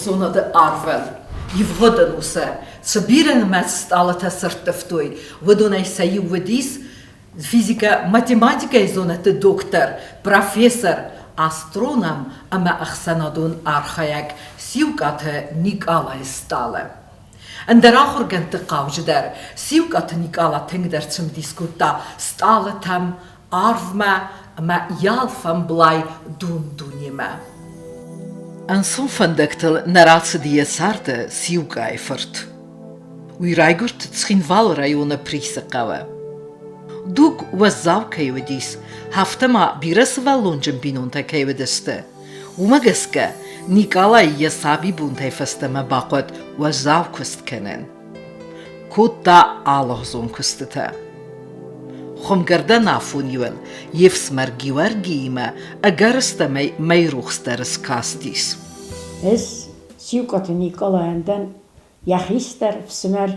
зонады арвыл. Ивгъуыд ӕнусы цы бирӕнымӕц стъалытӕ сӕрттывтой, уыдонӕй сӕ иу уыдис физикӕ, математикӕйы зонӕдты доктор, профессор, астроном ӕмӕ ӕхсӕнадон архайӕг Сиукъаты Никъалайы стъалы. Ӕндӕр ахуыргӕндты хъауджыдӕр Сиукъаты Никъала тынгдӕр цымыдис кодта стъалытӕм, арвмӕ ӕмӕ йӕ алфӕмблай дун-дунемӕ. Ӕнцон фӕндӕгтыл нӕ рацыд йӕ царды Сиукъайы фырт. Уый райгуырд Цхинвалы районы Присы хъӕуы. Дуг уӕззау кӕй уыдис, афтӕ ма бирӕ сывӕллонджын бинонтӕ кӕй уыдысты, уымӕ гӕсгӕ Никъалайы йӕ сабибонтӕй фӕстӕмӕ бахъуыд уӕззау куыст кӕнын. Кодта алыгъуызон куыстытӕ. Хуымгӕрдӕн афон-иу йе фсымӕр Гиуӕргиимӕ ӕгӕрыстӕмӕй мӕйрухс дӕр скастис. Ӕз Сиукъаты Никъалайӕн дӕн йӕ хистӕр фсымӕр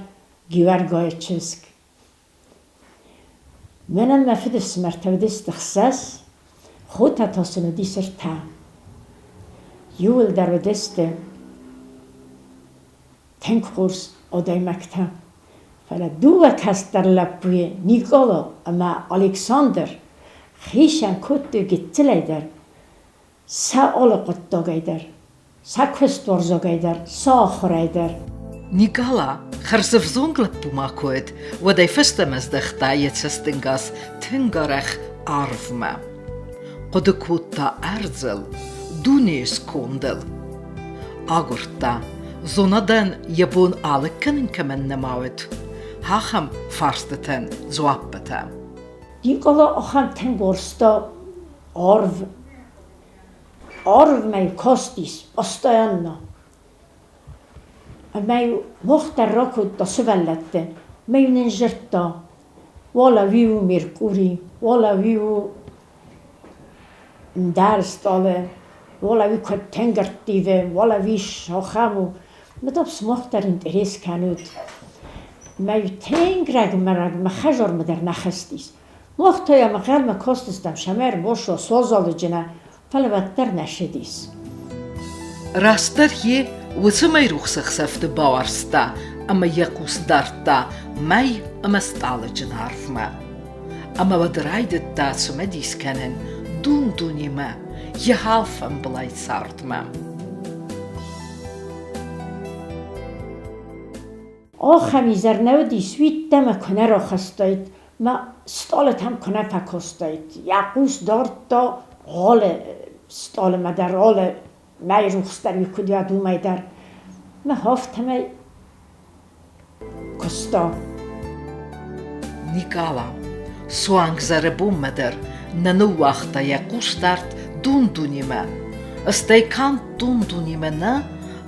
Гиуӕргойы чызг. Мӕнӕн мӕ фыдыфсымӕртӕ уыдысты хсӕз, хотӕ та сын уыдис ӕртӕ. Иууылдӕр уыдысты тынг хорз адӕймӕгтӕ. Фӕлӕ дыууӕ кӕстӕр лӕппуйы, Никъала ӕмӕ Александр, хицӕн кодтой гыццылӕй дӕр сӕ алы хъуыддагӕй дӕр, сӕ куыстуарзагӕй дӕр, сӕ ахуырӕй дӕр. Никъала хӕрзӕвзонг лӕппу ма куы уыд, уӕдӕй фӕстӕмӕ здӕхта йӕ цӕстӕнгас тынг арӕх арвмӕ. Хъуыды кодта ӕрдзыл, дунейы скондыл. Агуырдта, зонадӕн йӕ бон алыг кӕнын кӕмӕн нӕма уыд, ахӕм фарстытӕн дзуаппытӕ. Никъала ахӕм тынг уарзта арв. Арвмӕ кастис постоянно. Ӕмӕ-иу мах дӕр ракодта сывӕллӕтты. Ӕмӕ-иу нын дзырдта, уалӕ уый у Меркурий, уалӕ уый у ӕндӕр стъалы, уалӕ уый куыд тынг ӕрттивы, уалӕ уый ахӕм у. Мадам сымах дӕр интерес кӕнут. Ӕмӕ-иу тынг рагмӕ-рагмӕ хӕдзармӕ дӕр нӕ хызтис. Мах та йӕм ӕнхъӕлмӕ кастыстӕм, цӕмӕй ӕрбацӕуа суазалыджынӕ, фӕлӕ уӕддӕр нӕ ссыдис. Растдӕр йе уыцы мӕйрухсы ӕхсӕвты бауарзта ӕмӕ йӕ хъус дардта мӕй ӕмӕ стъалыджын арвмӕ. Ӕмӕ уӕд райдыдта цымыдис кӕнын дун-дунемӕ, йӕ алфӕмблай цардмӕ. Ахӕм изӕр нӕ уыдис, уидтӕмӕ куы нӕ рахастаид, мӕ стъалытӕм куы нӕ фӕкастаид. Йӕ хъус дардта алы стъалымӕ дӕр, алы мӕйрухс дӕр куыд уӕд, уымӕй дӕр. Мӕ афтӕмӕй куыста. Никъала суанг зӕрыбонмӕ дӕр нӕ ныууагъта йӕ хъусдард дун-дунемӕ. Стӕй канд дун-дунемӕ нӕ,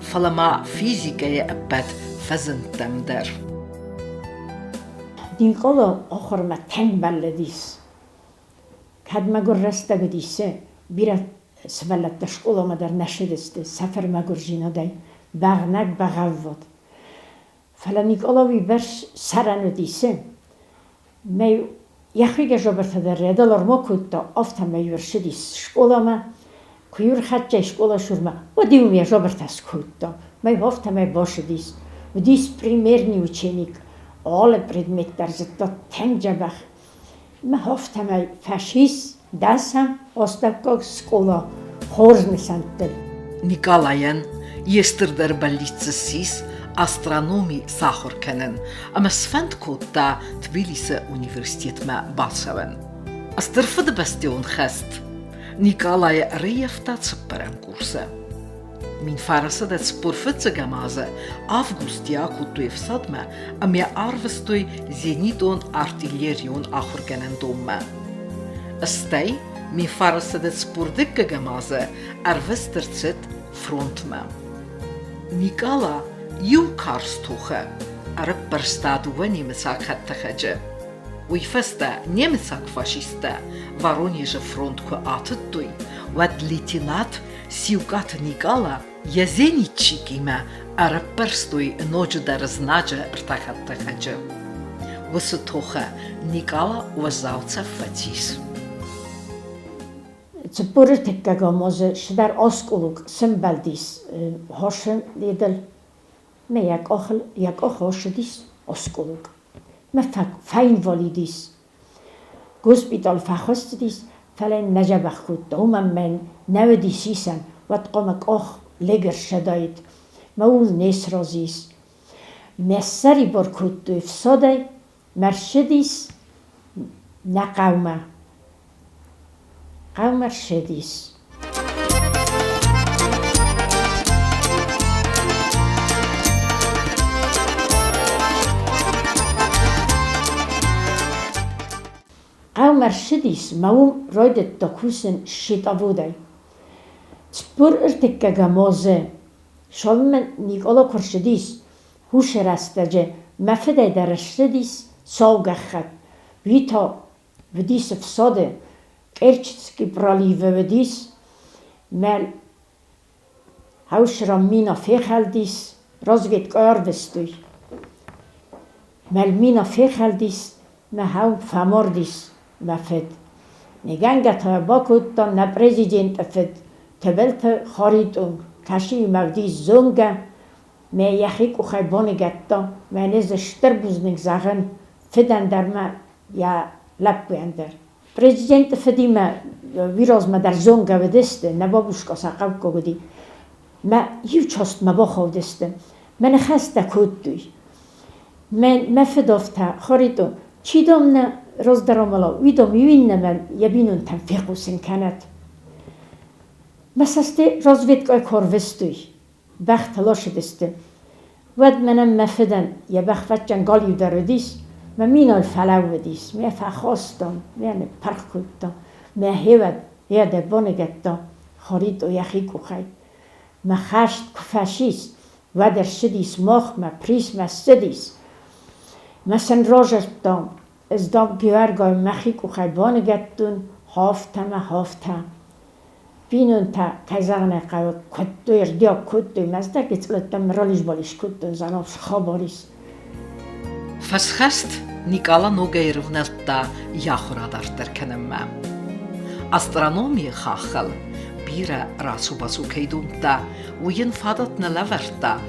фӕлӕ ма физикӕйы ӕппӕт фӕзындтӕм дӕр. Никъала ахуырмӕ тынг бӕллыдис. Кӕд мӕгуыр рӕстӕг уыдис, бирӕ сывӕллӕттӕ скъоламӕ дӕр нӕ ссыдысты сӕ фырмӕгуырдзинадӕй, бӕгънӕг бӕгъӕввад. Фӕлӕ Никъала уыйбӕрц сӕрӕн уыдис, мӕ йӕхи гӕзӕбӕртӕ дӕр рӕдӕларм кодта, афтӕмӕй-иу ӕрцыдис скъоламӕ. Куы-иу ӕрхӕццӕ скъола сурмӕ, уӕд-иу йӕ жабыртӕ скодта. Мӕ афтӕмӕй бацыдис. Уыдис примерный ученик, алы предмет дӕр зыдта тынг дзӕбӕх. Мӕ афтӕмӕй фӕцис дӕсӕм астӕуккаг скъола хорз нысӕнттыл. Никъалайӕн йе стырдӕр бӕллиц ссис астрономи сахуыр кӕнын ӕмӕ сфӕнд кодта Тбилисы университетмӕ бацӕуын. Стыр Фыдыбӕстӕйон хӕст Никъалайы ӕрӕййӕфта цыппӕрӕм курсы. 1945 азы августы акодтой ӕфсадмӕ ӕмӕ арвыстой зенитон артиллерион ахуыргӕнӕндонмӕ. Стӕй 1942 азы ӕрвыст ӕрцыд фронтмӕ. Никъала иу карз тохы ӕрӕппӕрста дыууӕ немыцаг хӕдтӕхӕджы. Уый фӕстӕ немыцаг фашисттӕ Воронежы фронт куы атыдтой, уӕд лейтенант Сиукъаты Никъала йӕ зенитчикимӕ ӕрӕппӕрстой ноджыдӕр знаджы ӕртӕ хӕдтӕхӕджы. Уыцы тохы Никъала уӕззау цӕф фӕцис. 43-ӕм азы цыдӕр оскъолок сӕмбӕлдис хосы едыл. Мӕ йӕ къухыл йӕ къух ссыдис оскъолок. Мӕ фӕинвалид ис. Госпитал фӕхуыссыдис, фӕлӕ йын нӕ дзӕбӕх кодта, уымӕн мӕ нӕ уыдис исӕн, уӕд хъуамӕ къух лӕг ӕрсадаид. Мӕ ууыл не сразы ис. Мӕ ссӕрибар кодтой ӕфсадӕй, мӕ рцыдис нӕ хъӕумӕ. Хъӕумӕ рцыдис. Хъӕумӕ рцыдис мӕ уым райдыдта кусын счетоводӕй. 43-ӕм азы Цалынмӕ Никъала куы рцыдис, уыцы рӕстӕджы мӕ фыдӕй дӕр ссыдис сау гӕххӕтт. Уый та уыдис ӕфсады, Керченский проливы уыдис, мӕ хӕусран мина фехӕлдис, разведкӕ ӕрвыстой. Мӕ мина фехӕлдис, мӕ хӕу фӕмардис мӕ фыд. Негӕнгӕ та бакодта нӕ президенты фыд Тыбылты Харитон, кӕцыимӕ уыдис зонгӕ, мӕ йӕхи къухӕй баныгӕдта, мӕнӕ дзы стыр бузныг зӕгъын фыдӕн дӕр ма йӕ лӕппуйӕн дӕр. Президенты фыдимӕ уый размӕ дӕр зонгӕ уыдысты, нӕ бабушка сӕ хъӕуккаг уыди. Мӕ иу частмӕ бахаудысты, мӕ ныхӕстӕ кодтой. Мӕ, мӕ фыд афтӕ, Харитон, чи дам нӕ раздӕр амӕла, уый дам иу иннӕмӕн йӕ бинонтӕн фехъусын кӕнӕд. Мӕ цӕсты разведкӕй куы ӕрвыстой, бӕхтӕ ласыдысты, уӕд мӕнӕн мӕ фыдӕн йӕ бӕхвӕччӕн галиу дӕр уыдис, мӕ миной фӕлӕууыдис, мӕ фӕхастон, мӕ ныппырх кодта, мӕ хевӕд йӕ дӕ баныгӕдта Харитъо йӕхи къухӕй. Мӕ хӕст куы фӕцис, уӕд ӕрцыдис махмӕ, Присмӕ ссыдис. Мӕ сын разырдтам, ӕз дам Геуӕргай мӕхи къухӕй баныгӕдтон, хафтӕ мӕ хафтӕ. Бинонтӕ, кӕй зӕгъын ӕй хъӕуы, куыдтой, ӕрдиаг кодтой, Мӕздӕги цъылӕттӕм ралис-балис кодтон, зӕнов схабар ис. Фӕсхӕст Никъала ногӕй ӕрывнӕлдта йӕ ахуыр адарддӕр кӕнынмӕ. Астрономийы хаххыл бирӕ рацу-бацу кӕй домдта, уый йын фадат нӕ лӕвӕрдта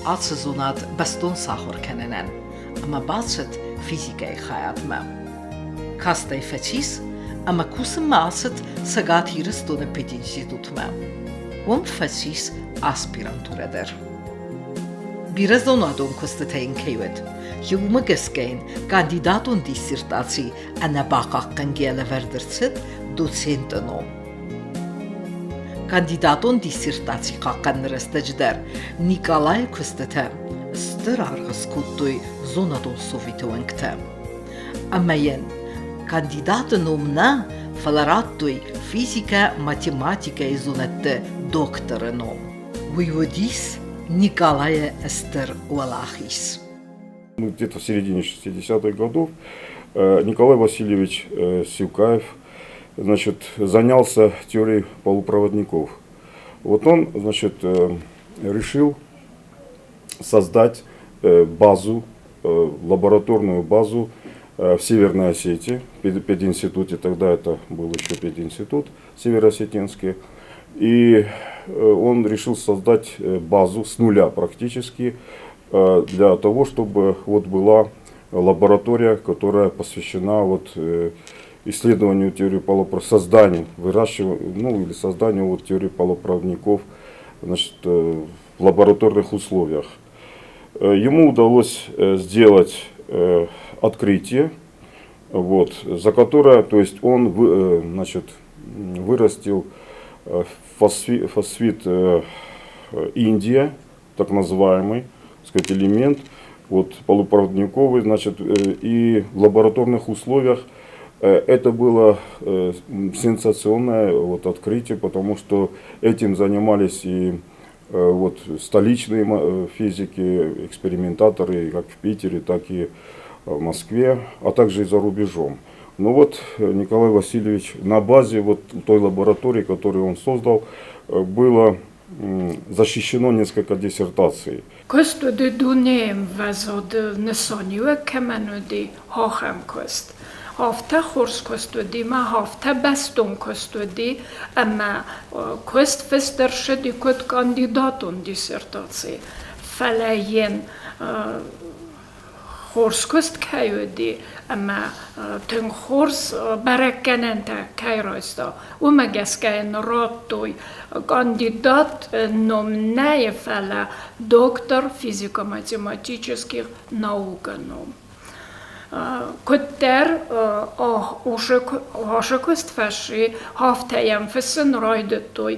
ацы зонад бӕстон сахуыр кӕнынӕн ӕмӕ бацыд физикӕйы хайадмӕ. Каст ӕй фӕцис ӕмӕ кусынмӕ ацыд Цӕгат Ирыстоны пединститутмӕ. Уым фӕцис аспирантурӕ дӕр. Бирӕ зонадон куыстытӕ йын кӕй уыд, уымӕ гӕсгӕ йын кандидатон диссертаци ӕнӕбахъахъхъӕнгӕ лӕвӕрд ӕрцыд доценты ном. Кандидатон диссертаци хъахъхъӕныны рӕстӕджы дӕр Никъалайы куыстытӕ стыр аргъ скодтой зонадон советы уӕнгтӕ. Ӕмӕ йын кандидаты ном нӕ, фӕлӕ радтой физикӕ, математикӕйы зонӕдты докторы ном. Уый уыдис Николайы стыр уӕлахиз. Где-то в середине 60-х годов Николай Васильевич Сюкаев, значит, занялся теорией полупроводников. Вот он, значит, решил создать базу, лабораторную базу в Северной Осетии, в пединституте, тогда это был еще пединститут североосетинский. И он решил создать базу с нуля практически для того, чтобы вот была лаборатория, которая посвящена вот исследованию теории полупроводников, созданию, выращиванию, ну или созданию вот теории полупроводников, значит, в лабораторных условиях. Ему удалось сделать открытие, вот, за которое, то есть он, значит, вырастил фосфид индия, так называемый, так сказать, элемент, вот, полупроводниковый, значит, и в лабораторных условиях это было сенсационное вот открытие, потому что этим занимались и вот столичные физики, экспериментаторы, как в Питере, так и в Москве, а также и за рубежом. Но вот Николай Васильевич на базе вот той лаборатории, которую он создал, было защищено несколько диссертаций. Куыст уыди дунейы ӕмвӕзады нысаниуӕг кӕмӕн уыди, ахӕм куыст. Афтӕ хорз куыст уыди мӕ афтӕ бӕстон куыст уыди, ӕмӕ куыст фыст ӕрцыди куыд кандидатон диссертаци. Фӕлӕ йын хорз куыст кӕй уыди ӕмӕ тынг хорз бӕрӕггӕнӕнтӕ кӕй райста, уымӕ гӕсгӕ йын радтой кандидат ном нӕ, фӕлӕ доктор физико-математических наукы ном. Куыддӕр усы куыст фӕци, афтӕ йӕм фыссын райдыдтой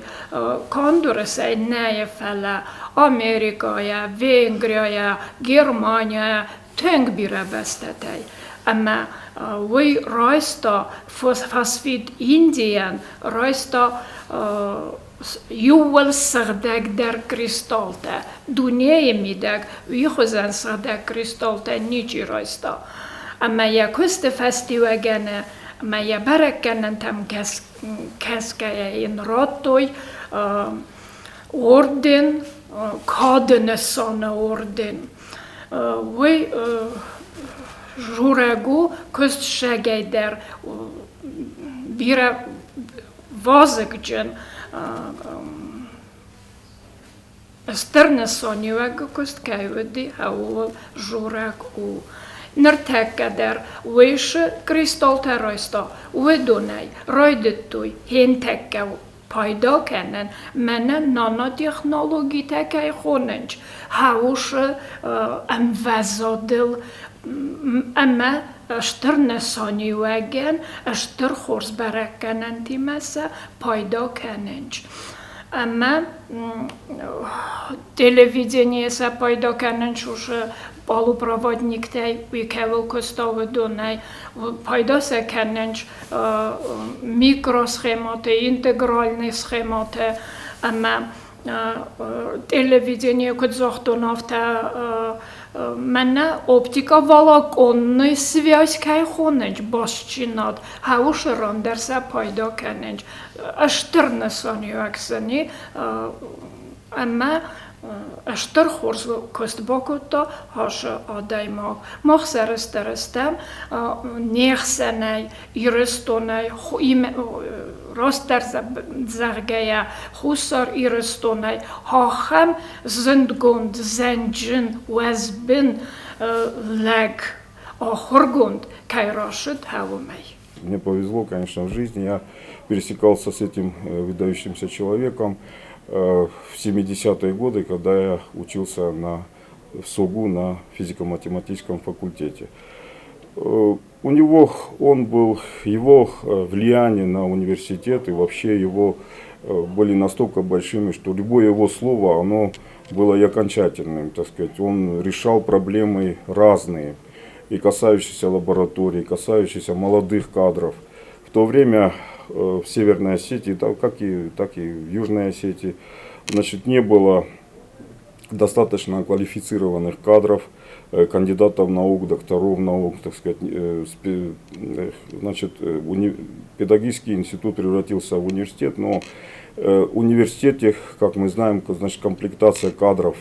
канд Уырысӕй нӕ, фӕлӕ Америкӕйӕ, Венгрийӕ, Германийӕ, тынг бирӕ бӕстӕтӕй. Ӕмӕ уый райста фосфид Индийӕн, райста иууыл сыгъдӕгдӕр кристаллтӕ. Дунейы мидӕг уый хуызӕн сыгъдӕг кристаллтӕ ничи райста. Ӕмӕ йӕ куысты фӕстиуӕгӕн ӕмӕ йӕ бӕрӕггӕнӕнтӕм кӕсгӕйӕ йын радтой орден, кады нысаны орден. Уый дзурӕг у куыст сӕгӕй дӕр бирӕ вазыгджын стыр нысаниуӕгы куыст кӕй уыди, ууыл дзурӕг у. Ныртӕккӕ дӕр уый цы кристаллтӕ райста, уыдонӕй райдыдтой хентӕккӕ пайда кӕнын, мӕнӕ нанотехнологитӕ кӕй хонынц, хаусы ӕмвӕзадыл ӕмӕ стыр нысаниуӕгӕн стыр хорз бӕрӕггӕнӕнтимӕ сӕ пайда кӕнынц. Ӕмӕ телевиденийы сӕ пайда кӕнынц уыцы полупроводниктӕй, уый кӕуыл куыста, уыдонӕй. Пайда сӕ кӕнынц микросхемӕтӕ, интегральный схемӕтӕ ӕмӕ телевидение куыд загътон, афтӕ мӕнӕ оптиковолоконный связь кӕй хонынц, бастдзинад, хаусы ран дӕр сӕ пайда кӕнынц. Стыр нысаниуӕг сын и ӕмӕ стыр хорз куыст бакодта ацы адӕймаг. Мах сӕрыстыр стӕм не хсӕнӕй, Ирыстонӕй, растдӕр зӕгъгӕйӕ, Хуссар Ирыстонӕй ахӕм зындгонд, зӕнджын, уӕзбын лӕг, ахуыргонд кӕй рацыд, уымӕй. Мне повезло, конечно, в жизни. Я пересекался с этим выдающимся человеком в 70-е годы, когда я учился в СОГУ на физико-математическом факультете. У него он был, его влияние на университет и вообще его были настолько большими, что любое его слово, оно было и окончательным, так сказать. Он решал проблемы разные, и касающиеся лаборатории, и касающиеся молодых кадров. В то время в Северной Осетии, так и в Южной Осетии, значит, не было достаточно квалифицированных кадров, кандидатов наук, докторов наук, так сказать, значит, педагогический институт превратился в университет, но в университете, как мы знаем, значит, комплектация кадров,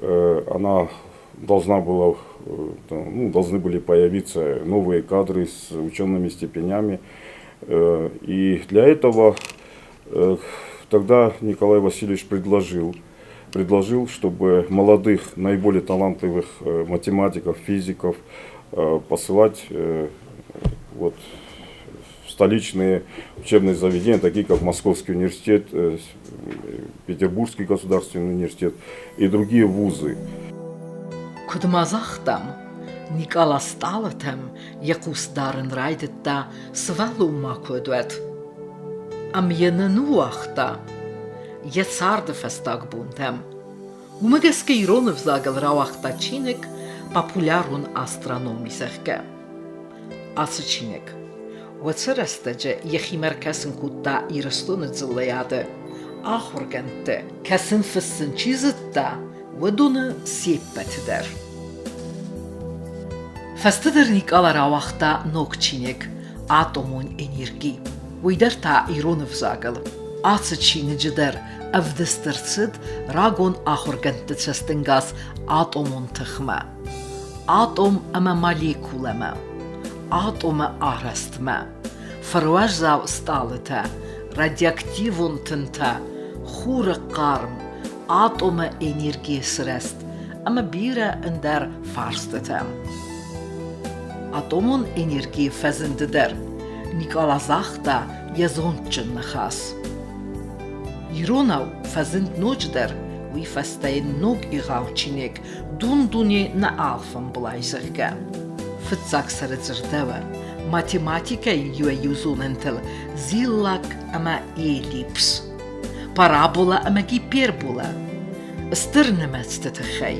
она должна была, ну, должны были появиться новые кадры с учеными степенями. И для этого тогда Николай Васильевич предложил, чтобы молодых, наиболее талантливых математиков, физиков посылать вот, в столичные учебные заведения, такие как Московский университет, Петербургский государственный университет и другие вузы. Куыд ма загътам, Никъала стъалытӕм йӕ хъус дарын райдыдта сывӕллон ма куы уыд, уӕд. Ӕмӕ йӕ нӕ ныууагъта йӕ царды фӕстаг бонтӕм. Уымӕ гӕсгӕ ирон ӕвзагыл рауагъта чиныг «Популярон астрономи», зӕгъгӕ. Ацы чиныг уыцы рӕстӕджы йӕхимӕ ӕркӕсын кодта Ирыстоны дзыллӕйады ахуыргӕндты, кӕсын-фыссын чи зыдта, уыдоны се ппӕты дӕр. Фӕстӕдӕр Никъала рауагъта ног чиныг «Атомон энерги», уый дӕр та ирон ӕвзагыл. Ацы чиныджы дӕр ӕвдыст ӕрцыд рагон ахуыргӕндты цӕстӕнгас атомон тыхмӕ, атом ӕмӕ молекулӕмӕ, атомы арӕзтмӕ, фыруӕззау стъалытӕ, радиоактивон тынтӕ, хуры хъарм, атомы энергийы сырӕзт ӕмӕ бирӕ ӕндӕр фарстытӕ. Атомон энергийы фӕзынды дӕр Никъала загъта йӕ зондджын ныхас. Иронау фӕзынд ноджыдӕр уый фӕстӕ йын ног егъау чиныг Дун-дуне нӕ алфамбылай, зӕгъгӕ. Фыццаг сӕры дзырдӕуы математикӕйы иуӕй-иу зонӕнтыл зиллакк ӕмӕ эллипс, парабола ӕмӕ гипербола, стыр нымӕцты тыххӕй.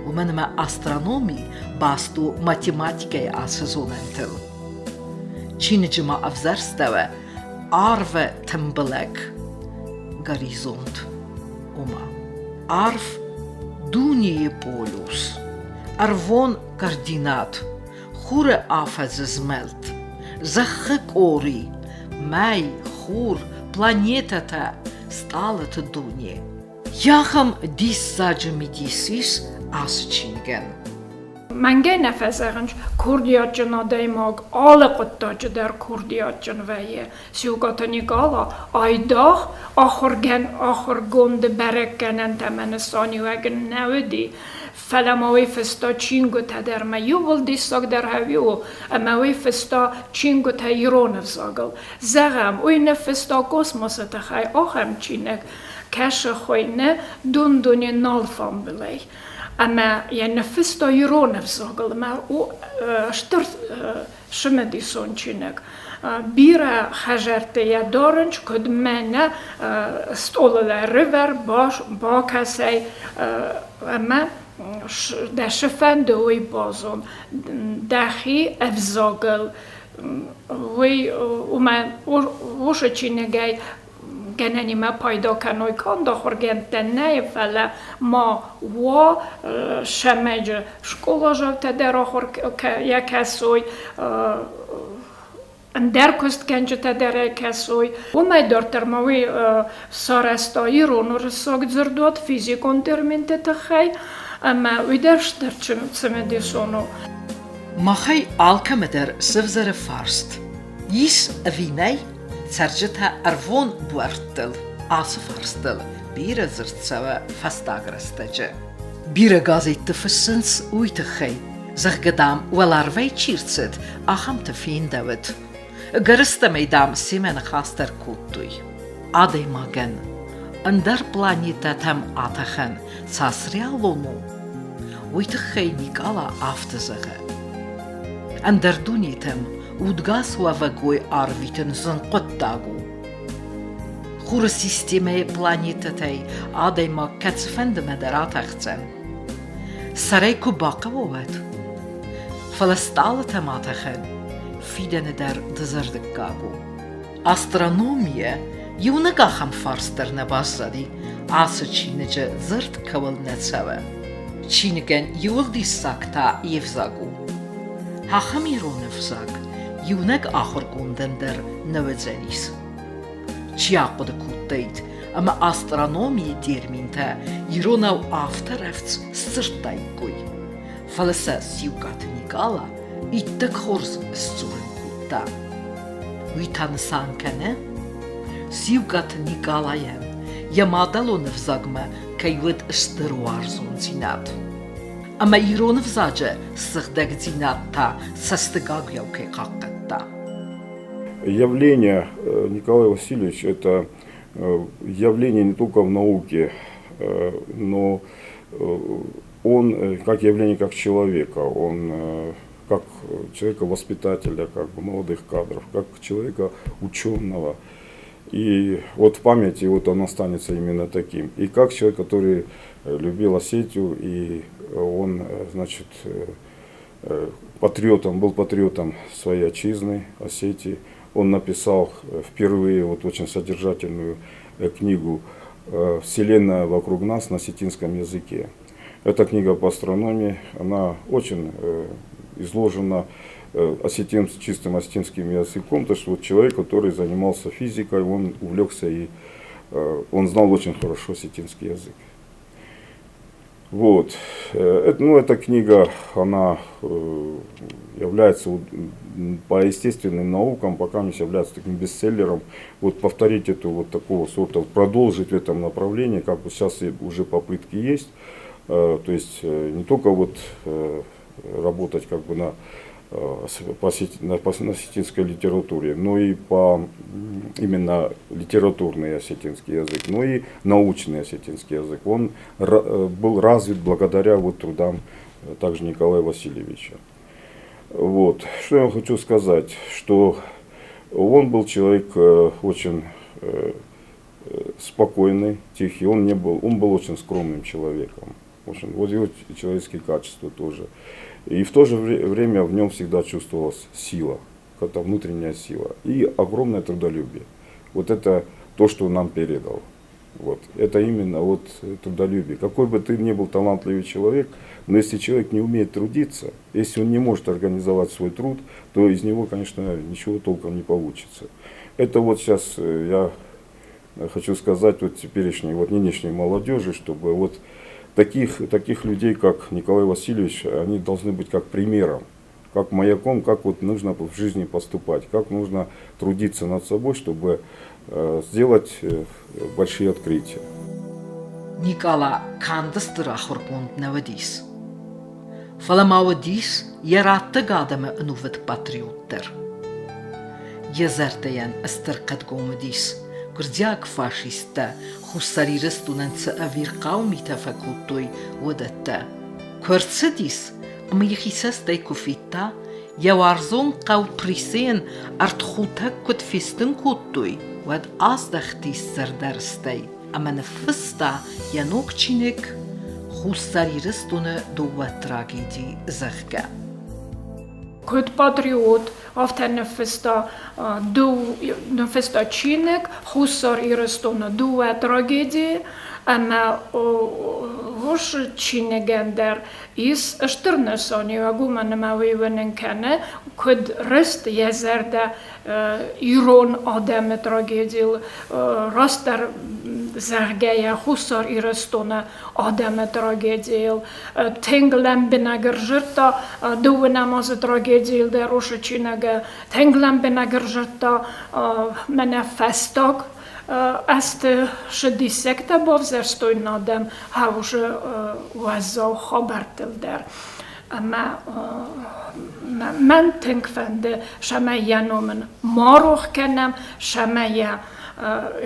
Уымӕн ӕмӕ астрономи баст у математикӕйы ацы зонӕнтыл. Чиныджы ма ӕвзӕрстӕуы арвы тымбылӕг, горизонт, ома арв дунейы полюс, ӕрвон координат, хуры афӕдзы змӕлд, зӕххы къори, мӕй, хур, планетӕтӕ, стъалыты дуне. Ахӕм диссаджы мидис ис ацы чиныгӕн. Мӕнгӕй нӕ фӕзӕгъынц, курдиатджын адӕймаг алы хъуыддаджы дӕр курдиатджын вӕййы. Сиукъаты Никъала айдагъ ахуыргӕн ахуыргонды бӕрӕггӕнӕнтӕ ӕмӕ нысаниуӕг ын нӕ уыди, фӕлӕ ма уый фыста чингуытӕ дӕр ӕмӕ иууыл диссагдӕр ӕви у, ӕмӕ уый фыста чингуытӕ ирон ӕвзагыл. Зӕгъӕм, уый ныффыста космосы тыххӕй ахӕм чиныг, кӕсы хуыйны Дун-дуне нал фамбылӕй. Ӕмӕ йӕ ныффыста ирон ӕвзагыл ӕмӕ у стыр цымыдисон чиныг. Бирӕ хӕдзӕртты йӕ дарынц, куыд мӕнӕ стъолыл ӕрывӕр, бакӕсай ӕмӕ дӕ цы фӕнды, уый базон. Дӕхи ӕвзагыл уый уымӕн уыцы чиныгӕй гӕнӕнимӕ пайда кӕной канд ахуыргӕндтӕ нӕ, фӕлӕ ма уа сӕмӕджы скъоладзаутӕ дӕр ахуыр йӕ кӕсой, ӕндӕр куыстгӕнджытӕ дӕр ӕй кӕсой. Уымӕй дарддӕр ма уый сарӕзта ирон уырыссаг дзырдуат физикон терминты тыххӕй, ӕмӕ уый дӕр стыр цымыдисон у. Махӕй алкӕмӕ дӕр сӕвзӕры фарст: ис ӕви нӕй цӕрджытӕ ӕрвон буӕрттыл ацы фарстыл бирӕ дзырд цӕуы фӕстаг рӕстӕджы. Бирӕ газетты фыссынц уый тыххӕй, зӕгъгӕ, дам, уӕларвӕй чи рцыд, ахӕмты фендӕуыд. Ӕгӕрыстӕмӕй, дам, семӕ ныхас дӕр кодтой. Адӕймагӕн ӕндӕр планетӕтӕм атӕхӕн цас реалон у, уый тыххӕй Никъала афтӕ зӕгъы. Ӕндӕр дунетӕм удгас уӕвӕгой арвитын зын хъуыддаг у. Хуры системӕйы планетӕтӕй адӕймаг кӕцыфӕндымӕ дӕр атӕхдзӕн. Сӕрӕй куы бахъӕуа, уӕд. Фӕлӕ стъалытӕм атӕхӕн фидӕны дӕр дызӕрдыггаг у. Астрономийӕ иунӕг ахӕм фарст дӕр нӕ баззади, ацы чиныджы дзырд кӕуыл нӕ цӕуы. Чиныгӕн иуыл диссаг та йе взаг у. Ахӕм ирон ӕвзаг иунӕг ахуыргондӕн дӕр нӕ уыдзӕнис. Чи ахъуыды кодтаид, ӕмӕ астрономийы терминтӕ иронау афтӕ рӕвдз сдзырдтаиккой. Фӕлӕ сӕ Сиукъаты Никъала иттӕг хорз сдзурын кодта. Уый та нысан кӕны, Сиукъаты Никъалайӕн йӕ мадӕлон ӕвзагмӕ кӕй уыд стыр уарзондзинад. Ӕмӕ ирон ӕвзаджы сыгъдӕгдзинад та цӕстыгагуыйау кӕй хъахъхъӕдта. Явление Николай Васильевич – это явление не только в науке, но он как явление как человека, он как человека-воспитателя, как бы молодых кадров, как человека ученого. И вот в памяти вот он останется именно таким. И как человек, который любил Осетию, и он, значит, патриотом, был патриотом своей отчизны, Осетии. Он написал впервые вот очень содержательную книгу «Вселенная вокруг нас» на осетинском языке. Эта книга по астрономии, она очень изложена осетин, чистым осетинским языком, то есть вот человек, который занимался физикой, он увлекся и он знал очень хорошо осетинский язык. Вот. Это, ну, эта книга, она является по естественным наукам, пока не является таким бестселлером. Вот повторить эту вот такого сорта, продолжить в этом направлении, как бы сейчас уже попытки есть. То есть не только вот работать как бы на на осетинской литературе, но и по именно литературный осетинский язык, но и научный осетинский язык. Он был развит благодаря вот трудам также Николая Васильевича. Вот. Что я хочу сказать, что он был человек очень спокойный, тихий, он, не был, он был очень скромным человеком. Очень, вот его человеческие качества тоже. И в то же время в нем всегда чувствовалась сила, какая-то внутренняя сила и огромное трудолюбие. Вот это то, что он нам передал. Вот. Это именно вот трудолюбие. Какой бы ты ни был талантливый человек, но если человек не умеет трудиться, если он не может организовать свой труд, то из него, конечно, ничего толком не получится. Это вот сейчас я хочу сказать вот теперешней, вот нынешней молодежи, чтобы вот таких людей, как Николай Васильевич, они должны быть как примером, как маяком, как вот нужно в жизни поступать, как нужно трудиться над собой, чтобы сделать большие открытия. Никъала канд стыр ахуыргонд нӕ уыдис, фӕлӕ ма уыдис йӕ раттӕг адӕмы ӕнувыд патриот дӕр. Йӕ зӕрдӕйӕн стыр хъӕдгом уыдис, гуырдзиаг фашисттӕ Хуссар Ирыстонӕн цы ӕвирхъау митӕ фӕкодтой, уыдӕттӕ. Куы ӕрцыдис ӕмӕ йӕхи цӕстӕй куы федта, йӕ уарзон хъӕу Присейӕн ӕртхутӕг куыд фестын кодтой, уӕд аздӕхтис зӕрдӕрыстӕй ӕмӕ ныффыста йӕ ног чиныг «Хуссар Ирыстоны дыууӕ трагеди», зӕгъгӕ. Куыд патриот, афтӕ ныффыста чиныг Хуссар Ирыстоны дыууӕ трагедийы ӕмӕ уыцы чиныгӕн дӕр ис стыр нысаниуӕг, уымӕн ӕмӕ уый уынын кӕны, куыд рыст йӕ зӕрдӕ ирон адӕмы трагедийыл, растдӕр зӕгъгӕйӕ, Хуссар Ирыстоны адӕмы трагедийыл. Тынг лӕмбынӕг ӕрзырдта дыууынӕм азы трагедийыл дӕр уыцы чиныгы. Тынг лӕмбынӕг ӕрзырдта мӕнӕ фӕстаг азты цы диссӕгтӕ бавзӕрстой адӕм хаусы уӕззау хабӕрттыл дӕр. Ӕмӕ мӕн тынг фӕнды, цӕмӕй йӕ ном ын ма рох кӕнӕм, цӕмӕй йӕ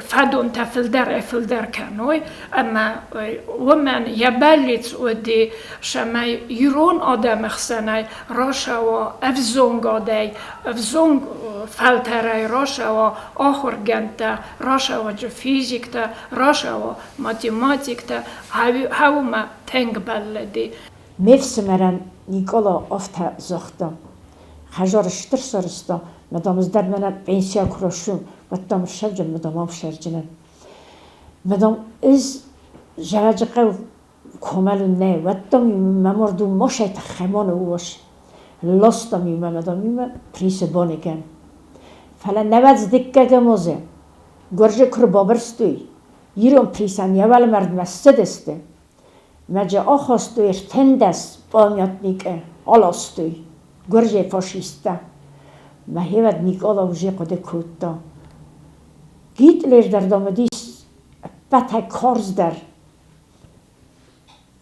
фӕдонтӕ фылдӕрӕй-фылдӕр кӕной, ӕмӕ уымӕн йӕ бӕллиц уыди, цӕмӕй ирон адӕмы хсӕнӕй рацӕуа ӕвзонгадӕй, ӕвзонг фӕлтӕрӕй рацӕуа ахуыргӕндтӕ, рацӕуӕджы физиктӕ, рацӕуа математиктӕ, хъӕумӕ тынг бӕллыди. Ме фсымӕрӕн Никъала афтӕ загъта: Хӕдзар стыр сарӕзта, мӕ дам, ӕз дӕр мӕнӕ пенсийӕ куы райсон, уӕд дам ссӕуджын, мӕ дам, ӕфсӕрджынӕн. Мӕ дам, ӕз зарӕджы хъӕу комӕлын нӕ, уӕд дам мӕ мард у мосӕй тыххӕй ма ныууас. Ластам иумӕ, мӕ дам, иумӕ Присы баныгӕн. Фӕлӕ нӕуӕдз дыккӕгӕм азы Гуырдзы куы рбабырстой, ирон Присӕн йӕ уӕлмӕрдмӕ ссыдысты, Мӕджы ахастой ӕртындӕс памятникы, аластой гуырдзыйы фашисттӕ. Мӕхевӕд Никъала уже хъуыды кодта. Гитлер дӕр, дам, уыдис ӕппӕтӕй карздӕр.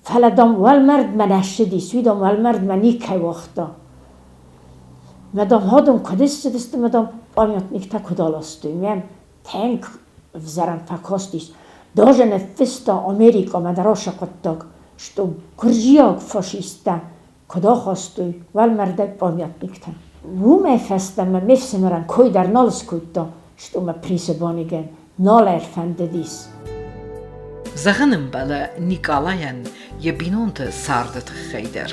Фӕлӕ, дам, уӕлмӕрдмӕ нӕ ссыдис, уый, дам, уӕлмӕрдмӕ никӕй уагъта. Мӕ, дам, адӕм куыд ссыдысты, мӕ, дам, памятниктӕ куыд аластой. Мӕм тынг ӕвзӕрӕн фӕкастис. Даже ныффыста Америкӕмӕ дӕр ацы хъуыддаг, что гуырдзиаг фашисттӕ куыд ахастой уӕлмӕрдӕй памятниктӕ. Уымӕй фӕстӕмӕ ме фсымӕрӕн кой дӕр нал скодта, что мӕ Присы баныгӕн нал ӕрфӕндыдис. Зӕгъын ӕмбӕлы Никъалайӕн йӕ бинонты царды тыххӕй дӕр.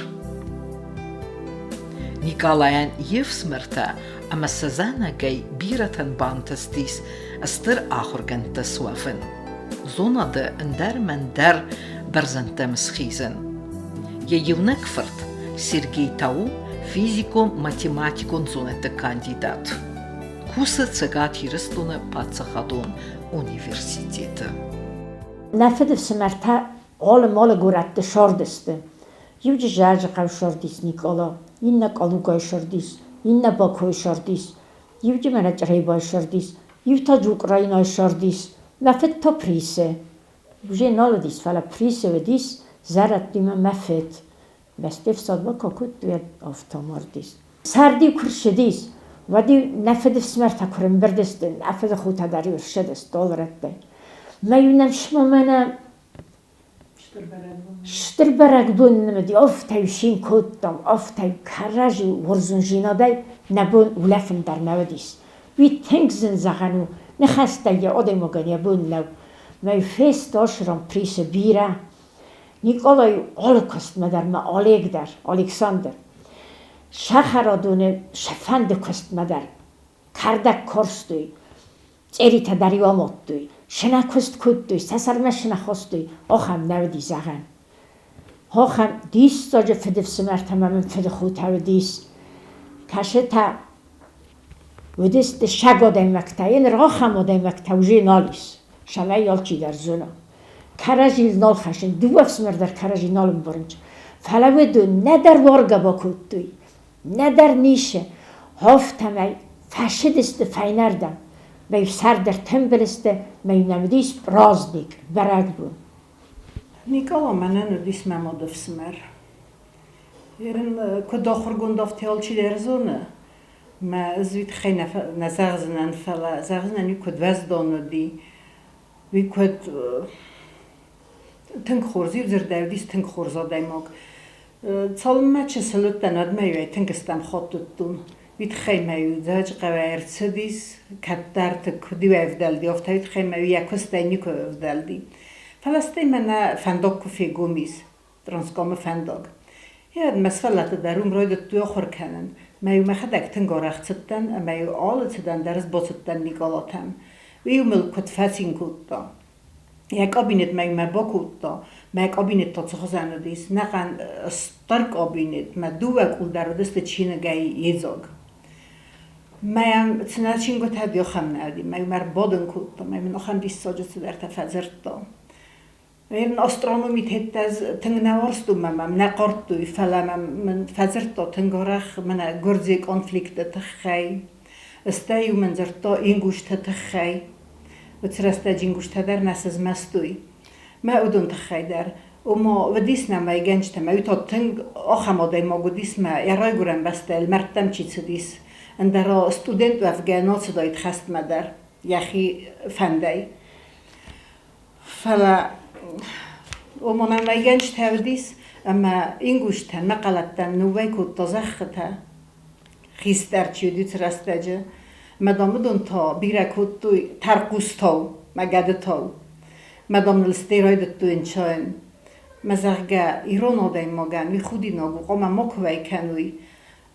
Никъалайӕн йе фсымӕртӕ ӕмӕ сӕ зӕнӕгӕй бирӕтӕн бантыстис стыр ахуыргӕндтӕ суӕвын, зонады ӕндӕр-мӕндӕр бӕрзӕндтӕм схизын. Йӕ иунӕг фырт Сергей та у физикон-математикон зонӕдты кандидат. Кусы Цӕгат Ирыстоны паддзахадон университеты. Нӕ фыдыфсымӕртӕ алы-малы горӕтты сардысты. Иу Джызӕджыхъӕу сардис Никъала, иннӕ Къалугайы сардис, иннӕ Бакойы сардис, иу мӕнӕ Чъребайы сардис, иу та Джукърайнайы сардис. Мӕ фыд та Присы. Уже нал уыдис, фӕлӕ Присы уыдис зӕрӕдтимӕ мӕ фыд. Бӕсты ӕфсадмӕ куы кодтой, афтӕ мардис. Сӕрд-иу куы рцыдис, уӕд-иу нӕ фыдыфсымӕртӕ куы рымбырд сты, нӕ фыдыхотӕ дӕр-иу ссыдысты стъолрӕттӕй. Мӕ-иу нӕм мӕнӕ стыр бӕрӕгбон нын уыди, афтӕ-иу цин кодтам, афтӕ-иу кӕрӕдзи уырзондзинадӕй нӕ бон улӕфын дӕр нӕ уыдис. Уый тынг зын зӕгъӕн у, ныхӕстӕй йӕ адӕймагӕн йӕ бон нӕу. Мӕ-иу фестъӕлсырон Присы бирӕ Никъалайы алы куыстмӕ дӕр ма Олег дӕр, Александр, сахарадоны сӕ фӕнды куыстмӕ дӕр кӕрдӕг корстой, цъеритӕ дӕр-иу амадтой, сынӕ куыст кодтой, сӕ сӕрмӕ сынӕ хостой, ахӕм нӕ уыди зӕгъӕн. Ахӕм диссаджы фыдыфсымӕртӕ ма мын фыдыхотӕ уыдис. Кӕсытӕ уыдысты саг адӕймӕгтӕ, ныр ахӕм адӕймӕгтӕ уже нал ис, цӕмӕй алчидӕр зона. Кӕрӕдзийыл нал хӕссын, дыууӕ ӕфсымӕр дӕр кӕрӕдзи нал ӕмбарынц. Фӕлӕ уыдон нӕдӕр уаргӕ бакодтой, нӕдӕр ницы, афтӕмӕй фӕцыдысты фӕйнӕрдӕм. Мӕ сӕр дӕр тымбыл сты, мӕ нӕм уыдис праздник, бӕрӕгбон. Никъала мӕнӕн уыдис мӕ мады фсымӕр. Ерын куыд ахуыргонд, афтӕ алчидӕр зоны. Мӕ ӕз уый тыххӕй нӕ зӕгъдзынӕн, фӕлӕ зӕгъдзынӕн, уый куыд уӕздон уыди, уый куыд тынг хорз, иу дзырдӕй уыдис тынг хорз адӕймаг. Цалынмӕ чысыл уыдтӕн, уӕдмӕ-иу ӕй тынг стӕм хатт уыдтон. Уый тыххӕй мӕ-иу Дзӕуджыхъӕуӕй ӕрцыдис, кӕддӕрты куыд-иу ӕвдӕлди, афтӕ уый тыххӕй мӕ-иу йӕ куыстӕй никуы ӕвдӕлди. Фӕлӕ стӕй мӕнӕ фӕндаг куы фегом ис, Транскамы фӕндаг. Йӕ мӕ сывӕллӕтты дӕр уым райдыдтой ахуыр кӕнын. Мӕ-иу мӕхӕдӕг тынг арӕх цыдтӕн ӕмӕ-иу алы цыдӕн дӕр сбацыдтӕн Никъалатӕм. Уый-иу мыл куыд фӕцин кодта. Йӕ кабинетмӕ-иу мӕ бакодта. Мӕ кабинет та цы хуызӕн уыдис? Нӕхъӕн стыр кабинет, мӕ дыууӕ къул дӕр уыдысты чиныгӕй йедзаг. Мӕ цынӕ чингуытӕ ахӕм нӕ уыди. Мӕ-иу мӕ ӕрбадын кодта, мӕ мын ахӕм диссаджы цыдӕртӕ фӕдзырдта. Астрономи тедтӕ тынг нӕ уарзтон мӕ мӕм нӕ хъардтой, фӕлӕ мӕм мын фӕдзырдта тынг арӕх мӕнӕ гуырдзыйы конфликты тыххӕй. Стӕй-иу мын дзырдта ингузты тыххӕй. Уыцы рӕстӕджы ингузтӕ дӕр нӕ сызмӕстой. Мӕ уыдон тыххӕй дӕр. Ома уыдис нӕм уӕйгӕнджытӕ, мӕ уый та тынг ахӕм адӕймаг уыдис, мӕ йӕ райгуырӕн бӕстӕйыл мӕрдтӕм чи цыдис. Ӕндӕра студент уӕвгӕ нал цыдаид хӕстмӕ дӕр йӕхи фӕндӕй. Фӕлӕ уымӕн уӕйгӕнджытӕ уыдис, ӕмӕ ингузтӕн, мӕхъӕлӕттӕн ныууӕй кодта зӕххытӕ, хистӕр чи уыди, уыцы рӕстӕджы. Ӕмӕ дам уыдон та бирӕ кодтой тӕрхъустау мӕ гӕдытау. Мӕ дам ныл стӕй райдыдтой ӕнцайын. Мӕ зӕгъгӕ, ирон адӕймагӕн уый худинаг у, хъуамӕ макуы уӕй кӕной.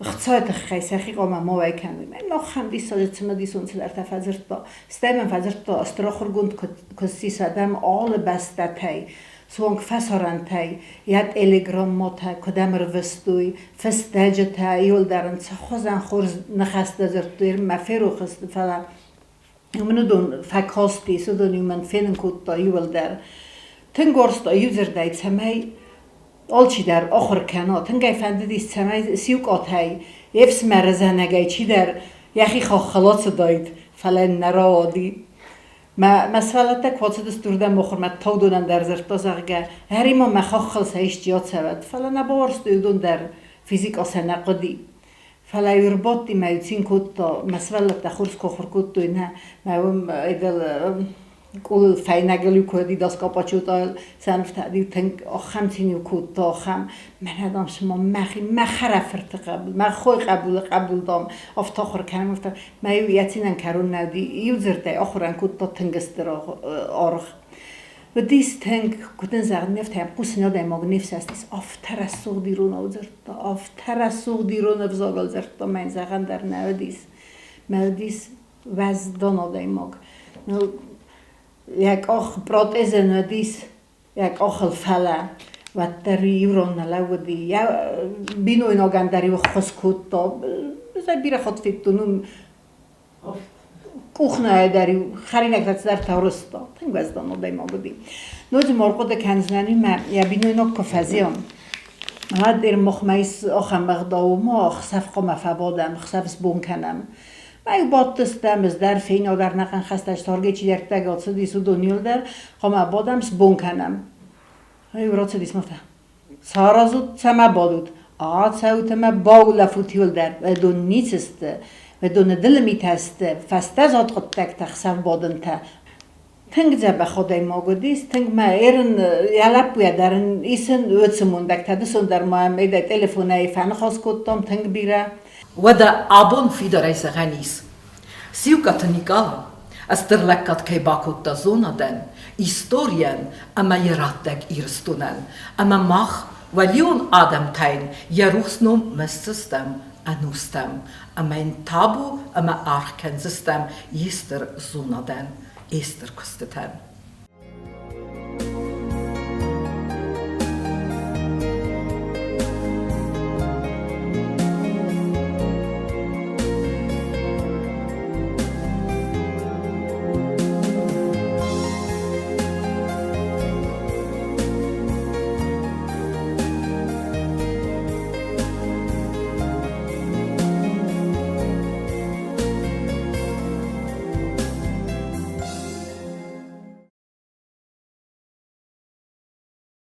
Хцайы тыххӕй сӕхи хъуамӕ ма уӕй кӕной. Мӕн ахӕм диссаджы цымыдисон цыдӕртӕ фӕдзырдта. Стӕй мӕм фӕдзырдта, стыр ахуыргонд куы ссис адӕм алы бӕстӕтӕй, суанг фӕсарӕнтӕй, йӕ телеграммӕтӕ куыд ӕмрвыстой, фыстӕджытӕ, иуылдӕр ын цыхуызӕн хорз ныхӕстӕ дзырдтой, мӕ ферох сты, фӕлӕ мын уыдон фӕкастис, уыдон-иу мын фенын кодта иуылдӕр. Тынг уарзта иудзырдӕй, цӕмӕй алчидӕр ахуыр кӕна. Тынг ӕй фӕндыдис, цӕмӕй Сиукъатӕй, йе фсымӕры зӕнӕгӕй чидӕр йӕхи хаххыл ацыдаид, фӕлӕ йын нӕ рауади. Мӕ сывӕллӕттӕ куы ацыдысты уырдӕм ахуырмӕ, Таудонӕн дӕр дзырдта, зӕгъгӕ, ӕри-ма мӕ хаххыл сӕ исчи ацӕуӕд, фӕлӕ нӕ бауарзтой уыдон дӕр, физикъа сӕ нӕ хъуыди. Фӕлӕ-иу ӕрбадти мӕ-иу цин кодта, мӕ сывӕллӕттӕ хорз куы ахуыр кодтой, нӕ, мӕ уым къулыл фӕйнӕгыл-иу куы уыди доскъапачотӕ сӕ нывтӕ-иу тынг ахӕм цин-иу кодта, ахӕм. Мӕнӕ, дам, цыма мӕхи мӕ хӕрӕфырты хъӕбул, мӕ хойы хъӕбулы хъӕбул, дам, афтӕ ахуыр кӕнӕм, афтӕ. Мӕ-иу йӕ цинӕн кӕрон нӕ уыди, иу дзырдӕй ахуырӕн кодта тынг стыр аргъ. Уыдис тынг, куыд ын зӕгъын, не фтӕм хъусын адӕймаг не фсӕстис, афтӕ рӕсугъд иронау дзырдта, афтӕ рӕсугъд ирон ӕвзагыл дзырдта, мӕн зӕгъӕн дӕр нӕ уыдис. Мӕ уыдис уӕздан адӕймаг. Ну, йӕ къах протезӕн уыдис, йӕ къахыл, фӕлӕ. Уӕддӕр иу ран нӕ лӕууыди. Йӕ бинойнагӕн дӕр-иу ӕххуыс кодта. Ӕз ӕй бирӕ хатт федтон уым. Къухнайӕ дӕр-иу хӕринӕгтӕ цыдӕртӕ арӕзта. Тынг уӕздан адӕймаг уыди. Ноджы ма ӕрхъуыды кӕндзынӕн уый мӕ йӕ бинойнаг куы фӕзиан, уӕд Ирмохмӕ ис ахӕм ӕгъдау, ма ӕхсӕв хъуамӕ фӕбадӕм, ӕхсӕв сбон кӕнӕм. Мӕ-иу бадтыстӕм, ӕз дӕр, фейнӕ дӕр нӕхъӕн хӕстӕг таргӕй чидӕртӕ ацыдис, уыдон иуылдӕр, хъуамӕ бадӕм, сбон кӕнӕм. Рацыдис ма Саразут, цӕмӕ бадут, ацӕут ӕмӕ баулӕфут иуылдӕр, уыдон ницы сты, уыдоны дылымитӕ сты, фӕстӕзад хъуыддӕгтӕ хсӕвбадынтӕ. Тынг дзӕбӕх адӕймаг уыдис, тынг мӕ ерын йӕ лӕппуйӕ дӕр ын исын уыцы мондӕгтӕ дысон дӕр ма йӕм телефонӕй фӕныхас кодтам тынг бирӕ. Уӕдӕ абон фидарӕй зӕгъӕн ис, Сиукъаты Никъала стыр лӕггад кӕй бакодта зонадӕн, историйӕн ӕмӕ йӕ раттӕг Ирыстонӕн, ӕмӕ мах, уӕлион адӕмтӕн, йӕ рухс ном мысдзыстӕм ӕнустӕм, ӕмӕ йын табу ӕмӕ аргъ кӕндзыстӕм йе стыр зонадӕн, йе стыр куыстытӕн.